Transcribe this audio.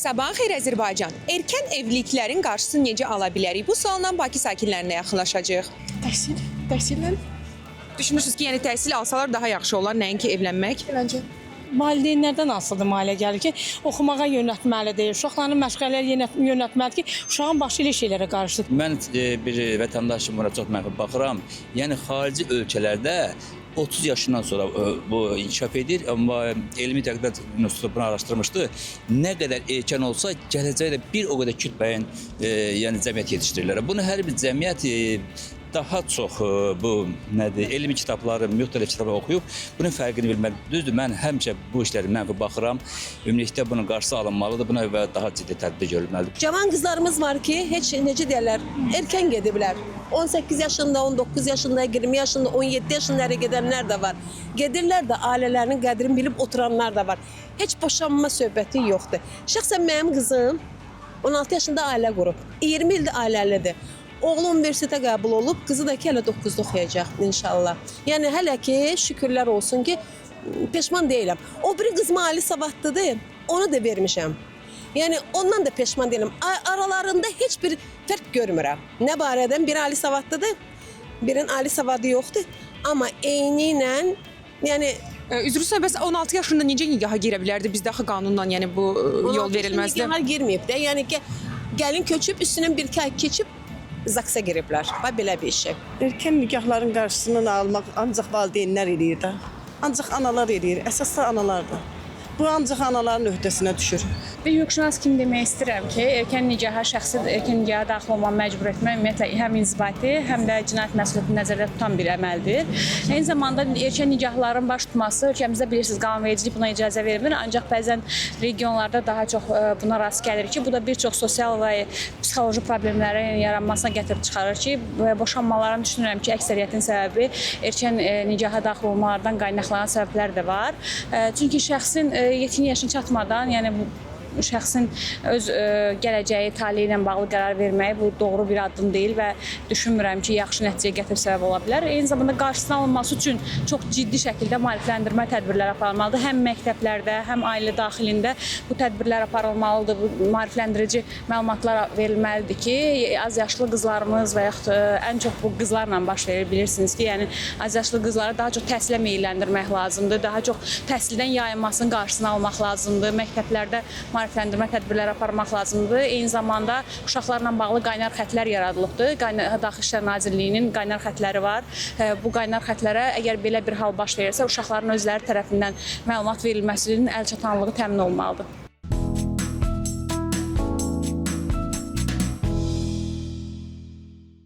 Sabahın xeyir, Azərbaycan. Erkən evliliklərin qarşısını necə ala bilərik? Bu sualla Bakı sakinlərinə yaxınlaşacağıq. Təhsil, təhsillə Düşünürsünüz ki, yəni təhsil alsalar daha yaxşı olar, nəinki evlənmək? məncə. Valideynlərdən asılıdır malə gəlir ki, oxumağa yönəltməlidir, uşaqlarını məşğələyə yönəltməlidir ki, uşağın başı elə şeylərə qarışsın. Mən bir vətəndaşım buna çox mənfi baxıram. Yəni xarici ölkələrdə 30 yaşından sonra bu inkişaf edir, amma Elmi Tədqiqat İnstitutu bunu araşdırmışdı. Nə qədər erkən olsa, gələcəkdə bir o qədər kütbəyin yəni cəmiyyət yetişdirirlər. Bunu hər bir cəmiyyət daha çox bu nədir, elmi kitabları, müxtəlif kitabları oxuyub bunun fərqini bilməlidir. Düzdür, mən həmişə bu işlərə mənfi baxıram. Ümumilikdə bunun qarşısı alınmalıdır, buna və daha ciddi tədbir görülməlidir. Cavan qızlarımız var ki, heç necə deyirlər, erkən gediblər. 18 yaşında, 19 yaşında, 20 yaşında, 17 yaşında ərə gedənlər də var. Gedirlər də ailələrinin qədrini bilib oturanlar da var. Heç boşanma söhbəti yoxdur. Şəxsən mənim qızım 16 yaşında ailə qurub. 20 ildir ailəlidir. Oğlu universitetə qəbul olub, qızı da ki hələ 9-da oxuyacaq inşallah. Yəni hələ ki şükürlər olsun ki peşman deyiləm. O biri qızım ali savadlıdır, onu da vermişəm. Yəni ondan da peşman deyiləm. Aralarında heç bir fərq görmürəm. Nə barədən? Biri ali savadlıdır, birinin ali savadı yoxdur. Amma eyni ilə, yəni Üzr istəyirəm, bəs 16 yaşında necə nikaha girə bilərdi? Bizdə axı qanunla yəni bu yol 16 yaşında verilməzdi. Nikaha girməyib də. Yəni ki, gəlin köçüb, üstündən bir-iki ay keçib ZAGS-a giriblər. Bax belə bir şey. Erkən nikahların qarşısını almaq ancaq valideynlər eləyir də. Ancaq analar eləyir. Əsas da analardır. Bu ancaq anaların öhdəsinə düşür. Bir hüquqşünas kimi demək istəyirəm ki, erkən nikaha şəxsi erkən nikaha daxil olmağa məcbur etmə ümumiyyətlə həm inzibati, həm də cinayət məsuliyyətini nəzərdə tutan bir əməldir. Eyni zamanda erkən nikahların baş tutması ölkəmizdə bilirsiniz qanunvericilik buna icazə vermir, ancaq bəzən regionlarda daha çox buna rast gəlir ki, bu da bir çox sosial və psixoloji problemlərin yaranmasına gətirib çıxarır ki, boşanmaların düşünürəm ki, əksəriyyətin səbəbi erkən nikaha daxil olmalardan qaynaqlanan səbəblər də var. Çünki şəxsin yetkin yaşına çatmadan, yəni bu şəxsin öz gələcəyi, taleyi ilə bağlı qərar verməyi bu doğru bir addım deyil və düşünmürəm ki, yaxşı nəticəyə gətirib səbəb ola bilər. Eyni zamanda qarşısının alınması üçün çox ciddi şəkildə maarifləndirmə tədbirləri aparılmalıdır. Həm məktəblərdə, həm ailə daxilində bu tədbirlər aparılmalıdır. Bu maarifləndirici məlumatlar verilməlidir ki, az yaşlı qızlarımız və yaxud ən çox bu qızlarla baş verir bilirsiniz ki, yəni az yaşlı qızları daha çox təhsilə meylləndirmək lazımdır. Daha çox təhsildən yayınmasının qarşısını almaq lazımdır. Məktəblərdə maarifləndirmə tədbirləri aparmaq lazımdır. Eyni zamanda uşaqlarla bağlı qaynar xətlər yaradılıbdır. Daxili İşlər Nazirliyinin qaynar xətləri var. Bu qaynar xətlərə əgər belə bir hal baş verirsə, uşaqların özləri tərəfindən məlumat verilməsinin əlçatanlığı təmin olunmalıdır.